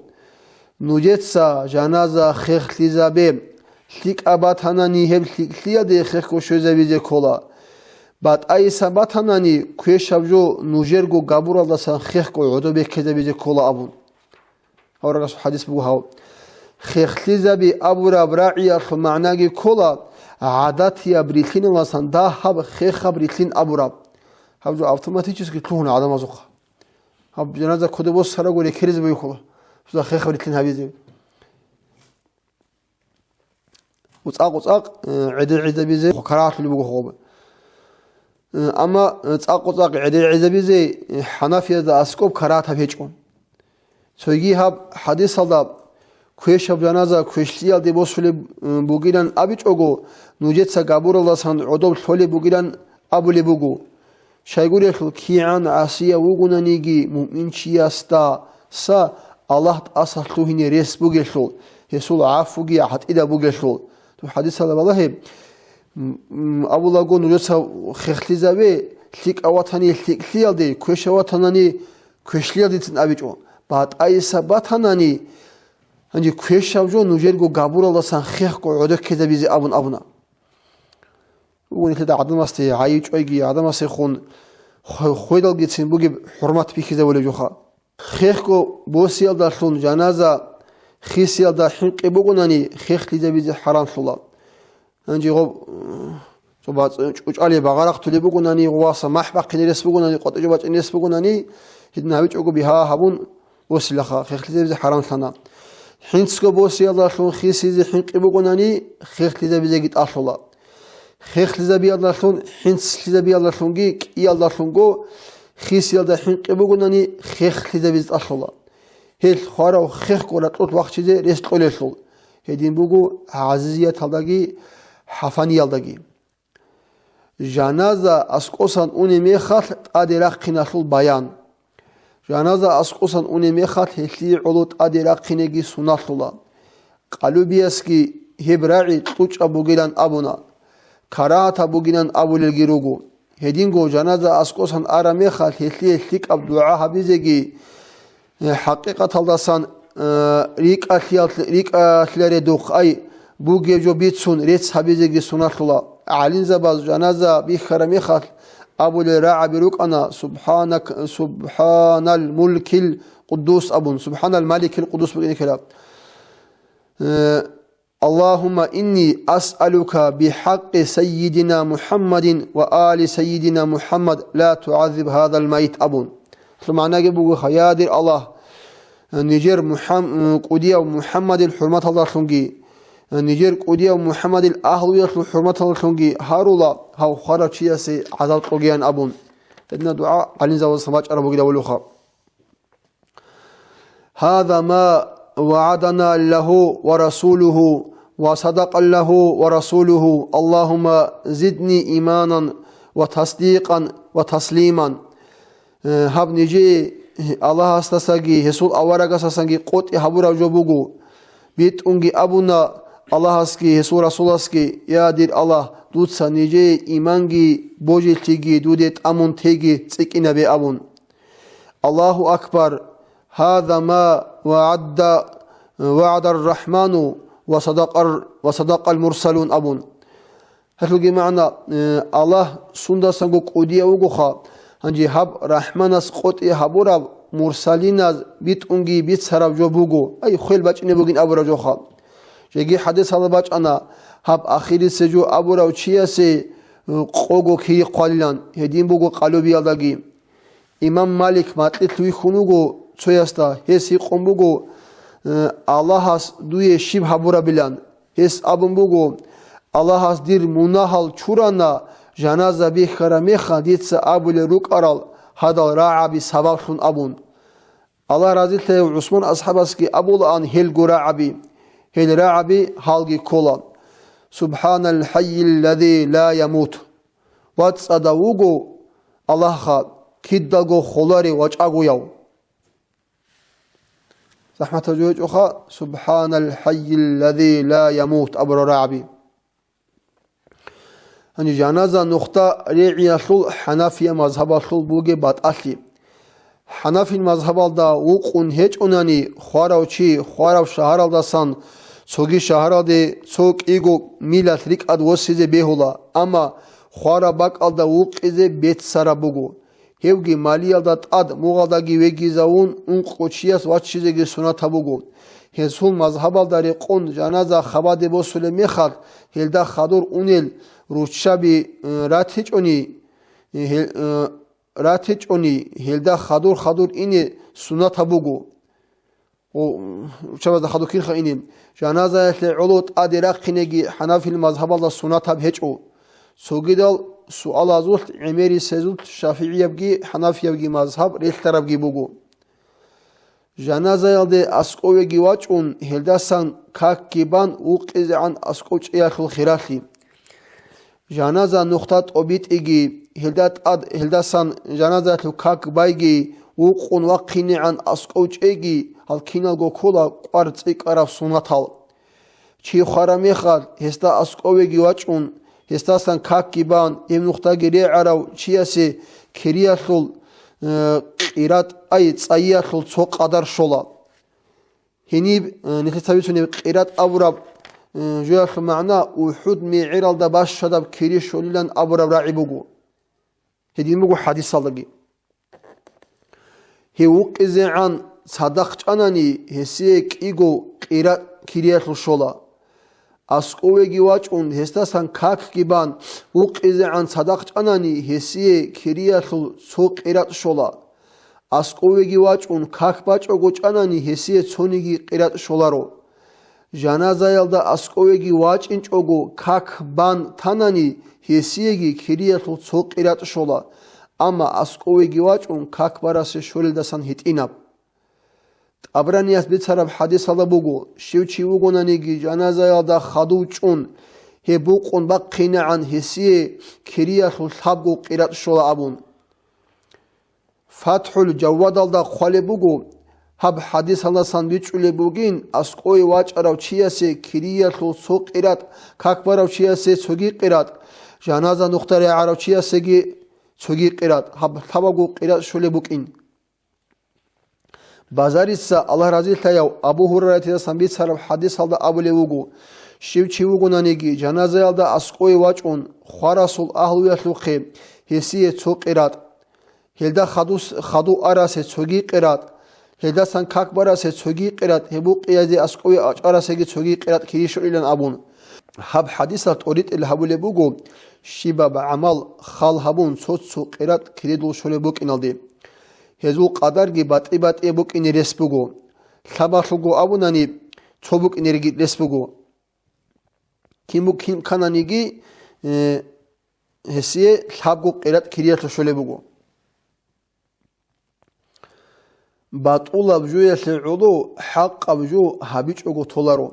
«Нужеца жаназа хехлъизабе, лъикӀаб батанани гьеб лъикӀлъиялде хехго щвезабизе ккола. БатӀайиса батанани, квешаб жо нужерго габуралдасан хехго гӀодобе ккезабизе ккола», – абун. Аварагасул хӀадис буго гьав. Хехлъизаби абураб рагӀиялъул магӀнаги ккола, гӀадатияб рилълъиналдасан дагьаб хехаб рилълъин абураб. Гьаб жо автоматически лъугьуна гӀадамазухъа. Гьаб жаназа кодобе босарабго рекеризаб бугола, жо хехаб рилълъин гьабизе. КъуцӀа-къуцӀакъ, э, гӀедегӀизабизе карагьалъулеб буго гьоб. Э, амма, э, цӀакъ-къуцӀакъ гӀедегӀизабизе, э, хӀанафиязда аскӀоб карагьатаб гьечӀо. Цоги гьаб хӀадисалда квешаб жаназа квешлъиялде босулеб, э, бугилан абичӀого, нужеца габуралдасан гӀодоб лъолеб бугилан абулеб буго. Щайгурелъул кигӀан гӀасияв вугонаниги муъминчиясдаса Аллагь тӀаса лъугьине рес бугелъул, гьесул гӀафуги гӀатӀидаб бугелъул. Доб хӀадисалда балагье, м, м, абулаго нужеца хехлъизаве, лъикӀав ватани лъикӀлъиялде, квешав ватанани квешлъиялдецин абичӀо. БатӀайиса батанани, гьанже квешав жо нужерго габуралдасан хехго гӀодоккезабизе абун абуна. Буго нилъеда гӀадамасде гӀайиб чӀвайги, гӀадамасехун хве-, хведалгицин бугеб хӀурмат бихьизабулеб жоха. Хехго босиялдалъун жаназа хисиялда хӀинкъи бугонани, хехлъизабизе хӀарамлъула. Гьанже гъоб, цо бацӀ-, чӀучӀалияб багъа рахъулеб бугонани, гъоваса махӀ бахъине рес бугонани, къватӀиб бачӀине рес бугонани, гьедин гьабичӀого бигьа гьабун, босилаха, хехлъизабизе хӀарамлъана. ХӀинцго босиялдалъун хисизе хӀинкъи бугонани, хехлъизабизеги тӀалъула. Хехлъизабиялдалъун, хӀинцлъизабиялдалъунги кӀиялдалъунго хисиялда хӀинкъи бугонани, хехлъизабизе тӀалъула. Гьелъ хварав хехго ракьулъ вахчизе рес кьолелъул, гьедин буго гӀазизияталдаги хӀафаниялдаги. Жаназа аскӀосан унеб мехалъ тӀаде рахъиналъул баян. Жаназа аскӀосан унеб мехалъ гьелъие гӀоло тӀаде рахъинеги сунналъула. Къалубиясги гьеб рагӀи кьучӀаб бугилан абуна, карагьатаб бугилан абулелги руго. Гьединго жаназа аскӀосан араб мехалъ гьелъие лъикӀаб дугӀа гьабизеги, э, хӀакъикъаталдасан, э, рикӀкӀалъиялъ-, рикӀкӀалъиялредухъ ай бугеб жо бицун рецц гьабизеги суналъула. ГӀалимзабаз жаназа бихьараб мехалъ абулел рагӀаби рукӀана: «Субханак-, субханал мулкил къуддус», – абун, «Субханал маликил къуддус» букӀине ккела. Э, «Аллагьумма инни асъалука бихӀакъи саййидина МухӀаммадин ва али саййидина МухӀаммад ла тугӀаззиб гьазал майит», – абун. Гьелъул магӀнаги бугоха: «Я дир Аллагь, нижер МухӀам-, кӀудияв МухӀаммадил хӀурматалдалъунги, нижер кӀудияв МухӀаммадил агьлуялъул хӀурматалдалъунги гьарула гьав хварав чиясе гӀазаб кьогеян», – абун. Гьедина дугӀа гӀалимзабазасан бачӀараб бугилан абулеха. «Гьаза ма вагӀадана Аллагьу ва расулугьу, ва садакъа Аллагьу ва расулугьу, Аллагьумма зидни иманан ва тасдикъан ва таслиман». Э, гьаб нижее Аллагьасдасаги гьесул аварагасасанги къотӀи гьабураб жо буго. БитӀунги абуна Аллагьасги гьесул Расуласги: «Я дир Аллагь, дуца нижее иманги божилъиги дуде тӀамун теги цӀикӀкӀинабе», – абун. Аллагьу акбар! Гьаза ма вагӀадда, вагӀадар рахӀману ва садакъар-, ва садакъал мурсалун абун. Гьелъулги магӀна, э, Аллагь сундасанго кӀудияв вугоха, гьанже гьаб рахӀманас къотӀи гьабураб мурсалиназ битӀунги бицараб жо буго, ай, хвел бачӀине бугин абураб жоха. Жеги хӀадисалда бачӀана, гьаб ахирисеб жо абурав чиясе, э, къого кири хъвалилан, гьедин буго къалубиялдаги. Имам Малик макьилъ вихьун вуго цоясда, гьес гьикъун буго: «Э, Аллагьас дуе щиб гьабурабилан?» Гьес абун буго: «Аллагьас дир мунагьал чурана, жаназа бихьараб мехалъ дица абулел рукӀарал гьадал рагӀаби сабаблъун», – абун. Аллагь разилъаяв ГӀусман асхӀабасги абулаан гьелго рагӀаби, гьел рагӀаби гьалги ккола: «Субханал хӀаййил лази ла ямут». ВацӀцӀадав вуго Аллагьха, кидаго холарев ва чӀагояв. ЗахӀматаб жо гьечӀоха: «Субханал хӀаййил лази ла ямут», – абурал рагӀаби. Гьанже жаназа нухда регӀиялъул хӀанафия мазгьабалъул бугеб батӀалъи. ХӀанафил мазгьабалда вукъун гьечӀунани, хварав чи хварав шагьаралдасан цоги шагьаралде цо кӀиго милалъ рикӀкӀад восизе бегьула, амма хвараб бакӀалда вукъизе беццараб буго. Гьевги малиялда тӀад мугъалдаги вегизавун, ункъо чияс ваччизеги сунатаб буго. Гьесул мазгьабалда рекъон жаназа хабаде босулеб мехалъ, гьелда хадур унел руччаби, э, ратичӀони, э, гьел-, э, ратичӀони, гьелда хадур-хадур ине сунатаб буго. О, руччабазда хадур кинха ине. Жаназаялъе гӀоло тӀаде рахъинеги хӀанафил мазгьабалда сунатаб гьечӀо. Цогидал суалазулъ гӀемерисезулъ шафигӀиябги хӀанафиябги мазгьаб релълъарабги буго. Жаназаялде аскӀовеги вачӀун, гьелдасан какги бан вукъизегӀан аскӀов чӀеялъул хиралъи. Жаназа нухда тӀобитӀиги, гьелда тӀад, гьелдасан жаназаялъул как байги, вукъун вахъинегӀан аскӀов чӀеги, гьал киналго ккола кӀвар цӀикӀкӀараб сунатал. Чи хвараб мехалъ, гьесда аскӀовеги вачӀун, гьесдасан какги бан, гьеб нухдаги регӀарав чиясе кириялъул, э, къиратӀ, ай, цӀайиялъул цо къадар щола. Гьениб, э, нилъеца бицунеб къиратӀ абураб, э, жоялъул магӀна УхӀуд мегӀералда бащадаб кири щолилан абураб рагӀи буго. Гьедин буго хӀадисалдаги. Гьев вукъизегӀан цадахъ чӀанани, гьесие кӀиго къиратӀ кириялъул щола. АскӀовеги вачӀун, гьесдасан какги бан, вукъизегӀан цадахъ чӀанани, гьесие кириялъул цо къиратӀ щола. АскӀовеги вачӀун, как бачӀого чӀанани, гьесие цониги къиратӀ щоларо. Жаназаялда аскӀовеги вачӀинчӀого как бан танани, гьесиеги кириялъул цо къиратӀ щола, амма аскӀовеги вачӀун как барасе щолелдасан гьитӀинаб. ТӀабранияс бицараб хӀадисалда буго, щив чи вугонаниги жаназаялда хадув чӀун, гьеб букъун бахъинегӀан гьесие кириялъул лъабго къиратӀ щола абун. ФатхӀул Жаввадалда хъвалеб буго, Гьаб хӀадисалдасан бичӀчӀулеб бугин, аскӀове вачӀарав чиясе кириялъул цо къиратӀ, как барав чиясе цоги къиратӀ, жаназа нухда регӀарав чиясеги цоги къиратӀ, гьаб лъабабго къиратӀ щолеб букӀин. Базарица, Аллагь разилъаяв, Абу Гьурайратидасан бицараб хӀадисалда абулеб буго: щив чи вугонаниги, жаназаялда аскӀове вачӀун, хварасул агьлуялъухъе гьесие цо къиратӀ, гьелда хадус-, хадув арасе цоги къиратӀ, гьелдасан как барасе цоги къиратӀ, гьеб букъиязде аскӀове вачӀарасеги цоги къиратӀ кири щолилан абун. Гьаб хӀадисалъ тӀоритӀел гьабулеб буго, щибаб гӀамал хал гьабун, цо-цо къиратӀ киридул щолеб букӀиналде. Гьезул къадарги батӀи-батӀияб букӀине рес буго. Лъабалъулго абунани, цо букӀинериги рес буго. Кин бу-, кин кананиги, э, гьесие лъабго къиратӀ кириялъул щолеб буго. БатӀулаб жуялъе гӀоло хӀакъаб жу гьабичӀого толаро.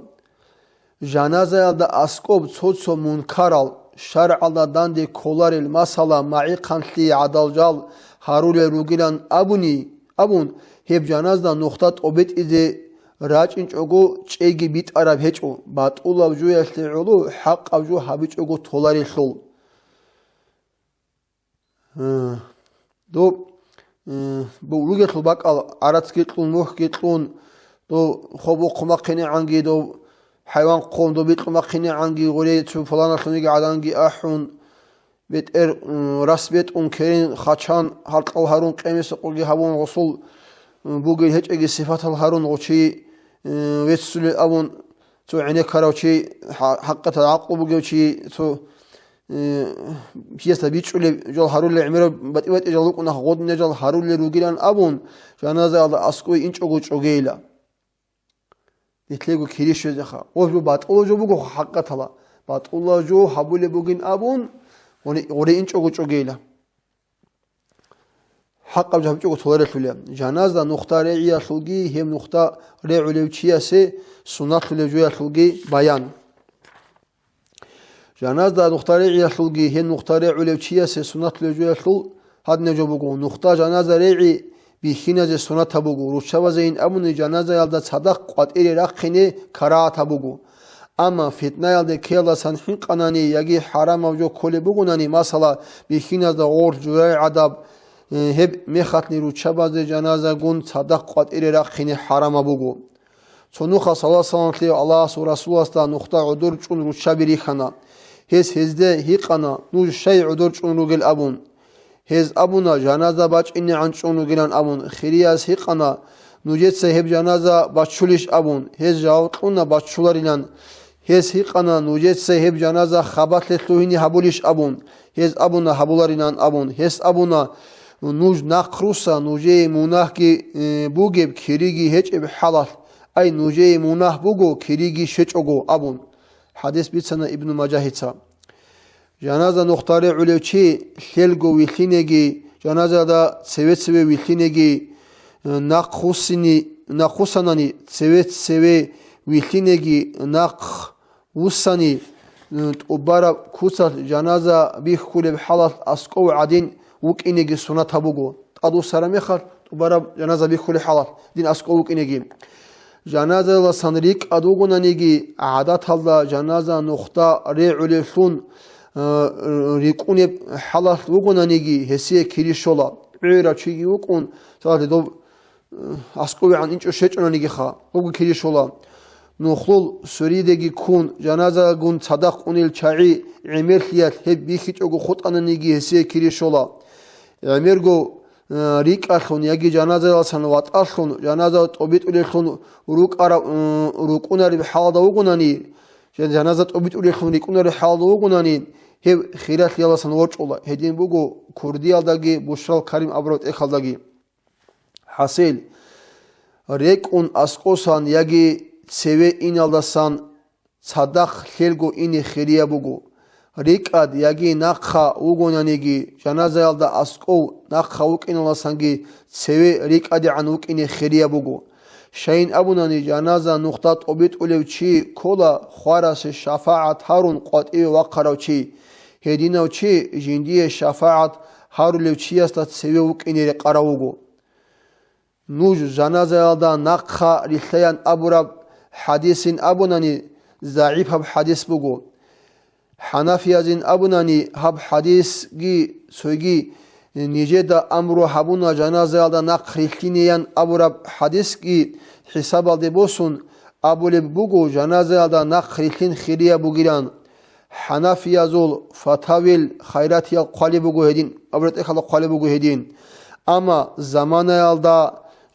Жаназаялда аскӀоб цо-цо мункарал, шаргӀалда данде кколарел масала магӀихъанлъи гӀадал жал гьарулел ругилан абуни, абун, гьеб жаназа нухда тӀобитӀизе рачӀинчӀого чӀейги битӀараб гьечӀо, батӀулаб жуялъе гӀоло хӀакъаб жу гьабичӀого толарелъул. Гьа. Доб, э, бу-, ругелъул бакӀал гӀарацги кьун, мухьги кьун, доб хоб ухъумахъинегӀанги, доб хӀайван хъун, доб бикьумахъинегӀанги, гъуре цо пуланалъуниги гӀаданги ахӀун, бетӀер, м, рас бетӀун, керен хачан, гьаркьал гьарун, къемисахъуги гьабун, гъусул, м, бугел гьечӀеги сипатал гьарун, гъучи, э, веццулел абун, цо гӀенеккарав чи, хӀа-, хӀакъатал гӀакълу бугев чи, цо, э, чиясда бичӀчӀулеб жал гьарулел гӀемераб батӀи-батӀи жал рукӀуна, гъодинаб жал гьарулел ругилан абун, жаназаялда аскӀове инчӀого чӀогейила. Нилъего кири щвезеха. Гъоб жо батӀула жо буго хӀакъатала. БатӀула жо гьабулеб бугин абун, гъоре-, гъоре инчӀого чӀогейила. ХӀакъаб жо гьабичӀого толарелъулеб. Жаназа нухда регӀиялъулги гьеб нухда регӀулев чиясе суннатлъулеб жоялъулги баян. Жаназа нухда регӀиялъулги гьеб нухда регӀулев чиясе суннатлъулеб жоялъул гьадинаб жо буго: нухда жаназа регӀи бихьиназе суннатаб буго, руччабазейин абуни жаназаялда цадахъ къватӀире рахъине карагьатаб буго. Амма фитнаялде ккеялдасан хӀинкъанани яги хӀарамаб жо кколеб бугонани, масала, бихьиназда гъорлъ журай гӀадаб, э, гьеб мехалъни руччабазе жаназагун цадахъ къватӀире рахъине хӀарамаб буго. Цо нухалъ саллаллагьу гӀалайгьи ва саллам Аллагьасул Расуласда нухда гӀодор чӀун руччаби рихьана. Гьес гьезда гьикъана: «Нуж щай гӀодор чӀун ругел?» абун. Гьез абуна: «Жаназа бачӀинегӀан чӀун ругилан», – абун. Хирияс гьикъана: «Нужеца гьеб жаназа баччулищ?» – абун. Гьез жаваб кьуна: «Баччуларилан». Гьес гьикъана: «Нужеца гьеб жаназа хабалъе лъугьине гьабулищ?» – абун. Гьез абуна: «Гьабуларилан», – абун. Гьес абуна: «Нуж нахъруса, нужее мунагьги, э, бугеб, кириги гьечӀеб хӀалалъ. Ай, нужее мунагь буго, кириги щвечӀого», – абун. ХӀадис бицана Ибну Мажагьица. Жаназа нухда регӀулев чи лъелго вилълъинеги, жаназада цеве-цеве вилълъинеги, э, нахъвуссини-, нахъвуссанани цеве-цеве вилълъинеги, нахъвуссани, э, тӀубараб куцалъ жаназа бихьулеб хӀалалъ аскӀов гӀадин вукӀинеги суннатаб буго. ТӀадвуссараб мехалъ тӀубараб жаназа бихьулеб хӀалалъ дин аскӀов вукӀинеги. Жаназаялдасан рикӀкӀад вугонаниги, гӀадаталда жаназа нухда регӀулевлъун, э, рикӀкӀунеб хӀалалъ вугонаниги, гьесие кири щола. ГӀугӀурав чиги вукӀун, цалъи доб, э, аскӀовегӀан инчӀо щечӀонанигиха, гьебго кири щола. Нухлул суридеги ккун, жаназагун цадахъ унел чагӀи гӀемерлъиялъ гьеб бихьичӀого хутӀананиги, гьесие кири щола. ГӀемерго э, рикӀкӀалъун яги жаназаялдасан ватӀалъун, жаназа тӀобитӀулеллъун рукӀараб, э, рукӀунареб хӀалалда вугонани, жан-, жаназа тӀобитӀулеллъун рикӀкӀунареб хӀалалда вугонани, гьеб хиралъиялдасан ворчӀула. Гьедин буго Курдиялдаги Бушрал Карим абураб тӀехьалдаги. ХӀасил, рекӀун аскӀосан яги цеве иналдасан цадахъ лъелго ине хирияб буго. РикӀкӀад яги нахъа вугонаниги, жаназаялда аскӀов нахъа вукӀиналдасанги цеве рикӀкӀадегӀан вукӀине хирияб буго. Щайин абунани, жаназа нухда тӀобитӀулев чи ккола хварасе шафагӀат гьарун къватӀиве вахъарав чи. Гьединав чи жиндие шафагӀат гьарулев чиясда цеве вукӀине рекъарав вуго. Нуж жаназаялда нахъа рилълъаян абураб хӀадисин абунани, загӀипаб хӀадис буго. ХӀанафиязин абунани, гьаб хӀадисги цоги нижеда амру гьабуна жаназаялда нахъ рилълъинеян абураб хӀадисги хӀисабалде босун, абулеб буго, жаназаялда нахъ рилълъин хирияб бугилан. ХӀанафиязул фатавил хайратиял хъвалеб буго гьедин, абура тӀехьалда хъвалеб буго гьедин. Амма заманаялда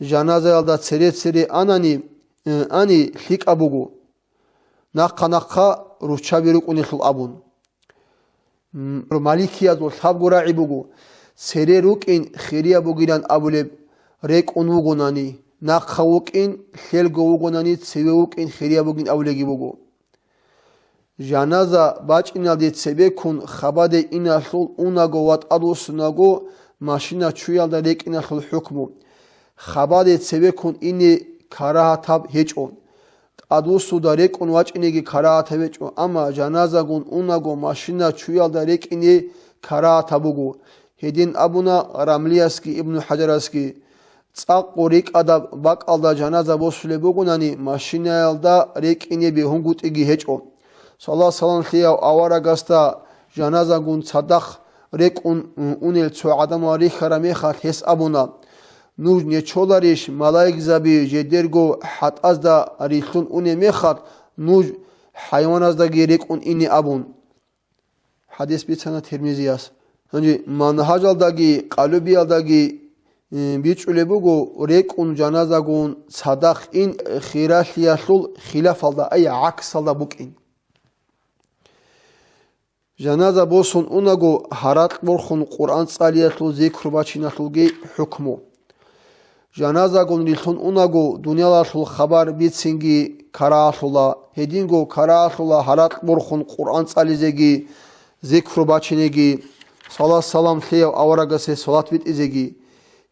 жаназаялда цере-цере анани, э, ани лъикӀаб буго, нахъа-нахъа руччаби рукӀунелъул абун. М, маликиязул лъабго рагӀи буго, цере рукӀин хирияб бугилан абулеб, рекӀун вугонани, нахъа вукӀин, лъелго вугонани, цеве вукӀин хирияб бугин абулеги буго. Жаназа бачӀиналде цебеккун хабаде иналъул унаго ва тӀадвуссунаго машина чуялда рекӀиналъул хӀукму. Хабаде цебеккун ине карагьатаб гьечӀо. ТӀадвуссуда рекӀун вачӀинеги карагьатаб гьечӀо, амма жаназагун унаго машина чуялда рекӀине карагьатаб буго. Гьедин абуна Рамлиясги Ибну ХӀажарасги. ЦӀакъго рикӀкӀадаб бакӀалда жаназа босулеб бугонани, машинаялда рекӀине бегьунгутӀиги гьечӀо. Салат-салам лъеяв аварагасда жаназагун цадахъ рекӀун унел цо гӀадамал рихьараб мехалъ гьес абуна: «Нуж нечоларищ малаикзаби жедерго хӀатӀазда рилълъун унеб мехалъ нуж хӀайваназдаги рекӀун ине?» абун. ХӀадис бицана Тирмизияс. Гьанже мангьажалдаги къалубиялдаги, э, бичӀчӀулеб буго, рекӀун жаназагун цадахъ ин хиралъиялъул хилафалда, ай гӀаксалда букӀин. Жаназа босун унаго гьаракь борхун Къуръан цӀалиялъул зикру бачиналъулги хӀукму. Жаназагун рилълъун унаго дуниялалъул хабар бицинги карагьалъула, гьединго карагьалъула гьаракь борхун Къуръан цӀализеги, зикру бачинеги, салат-салам лъеяв аварагасе салат битӀизеги.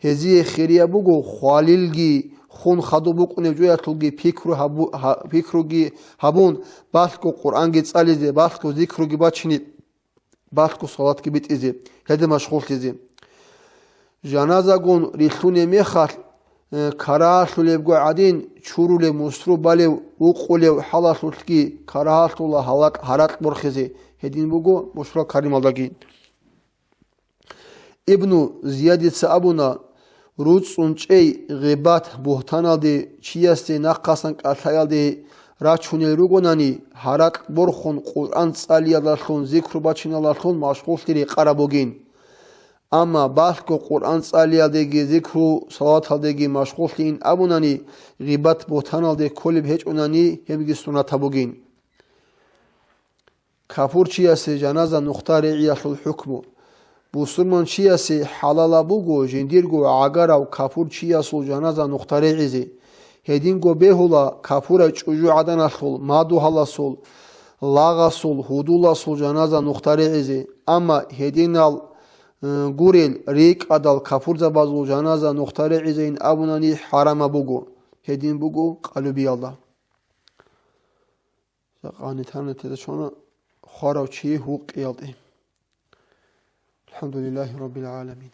Гьезие хирияб буго хвалилги хун хадуб букӀунеб жоялъулги пикру гьабу-, гьа-, пикруги гьабун, балъго Къуръанги цӀализе, балъго зикруги бачине, балъго салатги битӀизе, гьелде машгъуллъизе. Жаназагун рилълъунеб мехалъ, э, карагьалъулебго гӀадин, чурулеб, мусру балев, вукъулев хӀалалъулъги карагьалъула гьалакь-, гьаракь борхизе, гьедин буго бушра карималдаги. Ибну Зиядица абуна, руцӀцӀун чӀей, гъибат, бугьтаналде, чиясде нахъасан кӀалъаялде рачунел ругонани, гьаракь борхун Къуръан цӀалиялдалъун, зикру бачиналдалъун машгъуллъи рекъараб бугин. Амма балъго Къуръан цӀалиялдеги, зикру салаваталдеги машгъуллъиин абунани, гъибат, бугьтаналде кколеб гьечӀунани, гьебги суннатаб бугин. Капурчиясе жаназа нухда регӀиялъул хӀукму. Бусурманчиясе хӀалалаб буго жиндирго гӀагарав капурчиясул жаназа нухда регӀизе. Гьединго бегьула капурай чӀужугӀаданалъул, мадугьаласул, лагъасул, гьудуласул жаназа нухда регӀизе. Амма гьединал, э, гурел рикӀкӀадал капурзабазул жаназа нухда регӀизейин абунани хӀарамаб буго. Гьедин буго къалубиялда. Жакъа гьанитарнатида чвана хварав чи гьукъиялде. АлхӀамдулиллагьи раббил гӀаламин.